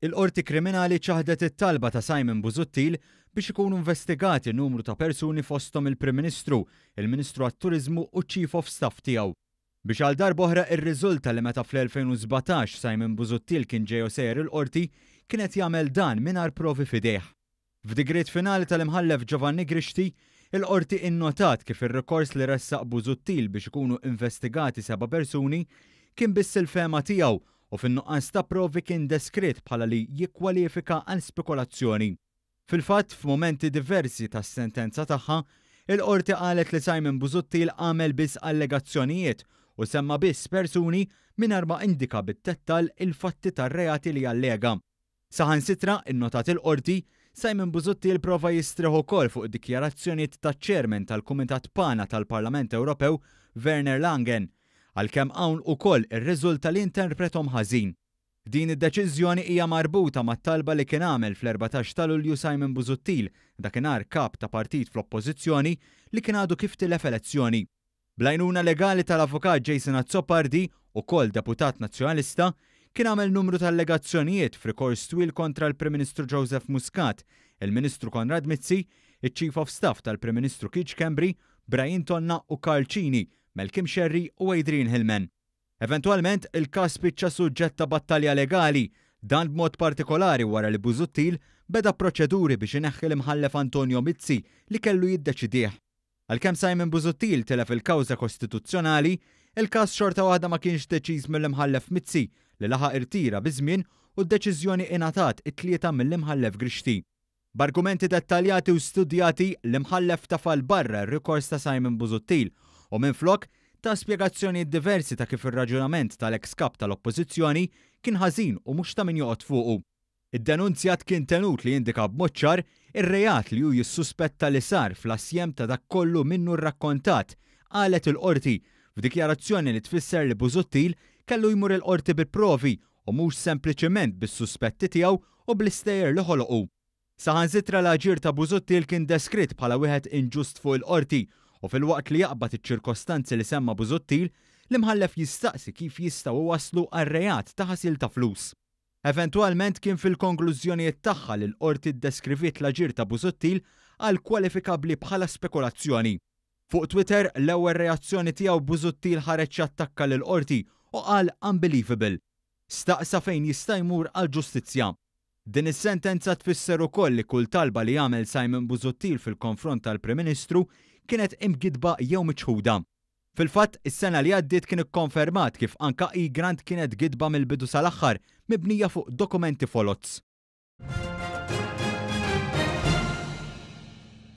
Il-Qorti Kriminali ċaħdet it-talba ta' Simon Busuttil biex ikunu investigati numru ta' persuni fosthom il-Prim Ministru, il-Ministru għat-Turiżmu u ċ-Chief of Staff tiegħu. Biex għal darb'oħra irriżulta li meta fl-2017 Simon Busuttil kien ġej u sejjer il-Qorti, kien qed jagħmel dan mingħajr provi f'idejh. F'digriet finali tal-Imħallef Giovanni Grixti, il-Qorti innotat kif ir-rikors li ressaq Busuttil biex ikunu investigati seba' persuni kien biss il-fehma tiegħu u fin-nuqqas ta' provi kien deskritt bħala li jikkwalifika għal spekulazzjoni. Fil-fatt, f'mumenti diversi tas-sentenza tagħha, il-Qorti qalet li Simon Busuttil għamel biss allegazzjonijiet u semma biss persuni mingħajr ma indika bid-dettall il-fatti tar-reati li allega. Saħansitra, innotat il-Qorti, Simon Busuttil prova jistrieħ ukoll fuq dikjarazzjonijiet taċ-Chairman tal-Kumitat PANA tal-Parlament Ewropew, Werner Langen, għalkemm hawn ukoll irriżulta li interprethom ħażin. Din id-deċiżjoni hija marbuta mat-talba li kien għamel fl-14 ta' Lulju Simon Busuttil, dakinhar kap ta' partit fl-Oppożizzjoni, li kien għadu kif tilef elezzjoni. Bl-għajnuna legali tal-Avukat Jason Azzopardi, ukoll deputat Nazzjonalista, kien għamel numru ta' allegazzjonijiet f'rikors twil kontra l-Prim Ministru Joseph Muscat, il-Ministru Konrad Mizzi, iċ-Chief of Staff tal-Prim Ministru Keith Schembri, Brian Tonna u Karl Cini, Malcolm Scerri u Adrian Hillman. Eventwalment, il-każ spiċċa suġġett ta' battalja legali, dan b'mod partikolari wara li Busuttil beda proċeduri biex ineħħi l-Imħallef Antonio Mizzi li kellu jiddeċidih. Għalkemm Simon Busuttil tilef il-kawża kostituzzjonali, il-każ xorta waħda ma kienx deċiż mill-Imħallef Mizzi li laħaq irtira biż-żmien u d-deċiżjoni ingħatat it-Tlieta mill-Imħallef Grixti. B'argumenti dettaljati u studjati, l-Imħallef tafa' 'l barra r-rikors ta' Simon Busuttil u minflok ta spjegazzjonijiet diversi ta' kif ir-raġunament tal-eks kap tal-Oppożizzjoni kien ħażin u mhux ta' min joqgħod fuqu. Id-denunzjat kien tenut li jindika b'mod ċar ir-reat li hu jissuspetta li sar fl-assjem ta' dak kollu minnu rrakkontat, qalet il-Qorti, f'dikjarazzjoni li tfisser li Busuttil kellu jmur il-Qorti bi provi u mhux sempliċiment bis-suspetti tiegħu u bl-istejjer li ħoloq hu. Saħansitra l-aġir ta' Busuttil kien deskritt bħala wieħed inġust fuq il-Qorti u filwaqt li jaqbad iċ-ċirkostanzi li semma Busuttil, l-Imħallef jistaqsi kif jistgħu iwasslu għal reat ta' ħasil ta' flus. Eventwalment kien fil-konklużjonijiet tagħha li l-Qorti ddeskriviet l-aġir ta' Busuttil għal kwalifikabbli bħala spekulazzjoni. Fuq Twitter, l-ewwel reazzjoni tiegħu Busuttil ħareġ jattakka lill-Qorti u qal "unbelievable". Staqsa fejn jista' jmur għall-ġustizzja. Din is-sentenza tfisser ukoll li kull talba li għamel Simon Busuttil fil-konfront tal-Prim Ministru kienet imgidba jew miċħuda. Fil-fatt, is-sena li għaddiet kien ikkonfermat kif anka Egrant kienet gidba mill-bidu sal-aħħar mibnija fuq dokumenti foloz.